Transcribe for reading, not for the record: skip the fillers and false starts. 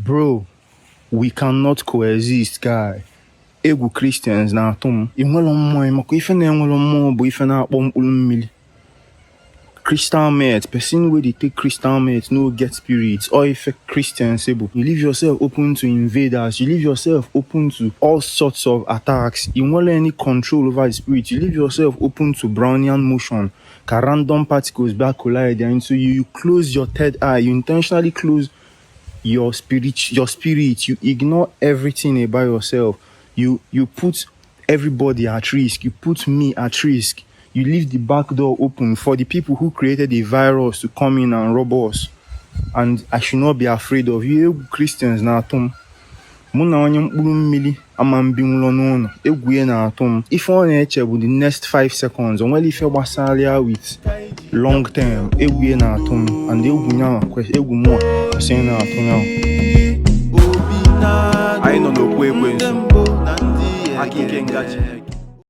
Bro, we cannot coexist, guy. Egu Christians na atom. Inwelo mmụọ maka ife na enwelo mmụọ bụ ife na-akpọ mkpụrụ mmiri. Crystal meth, person wey dey take crystal meth no get spirit or ife Christians able. You leave yourself open to invaders, you leave yourself open to all sorts of attacks. You won't let any control over the spirit. You leave yourself open to Brownian motion. Random particles back collide and so you close your third eye, you intentionally close your spirit, you ignore everything about yourself. You put everybody at risk, you put me at risk. You leave the back door open for the people who created a virus to come in and rob us. And I should not be afraid of you. Christians na atom. Muna onye mkpụrụ mmiri ama mbi nwụrụ n'ụlọ egwu na atom. If ọ na-eche bụ the next 5 seconds, onwere ife gbasara with long term egwu na atom and egwu nyawa egwu mmụọ kwesịrị na atom ya. Anyị nọ n'okwu ekwensu. Akike ngaji.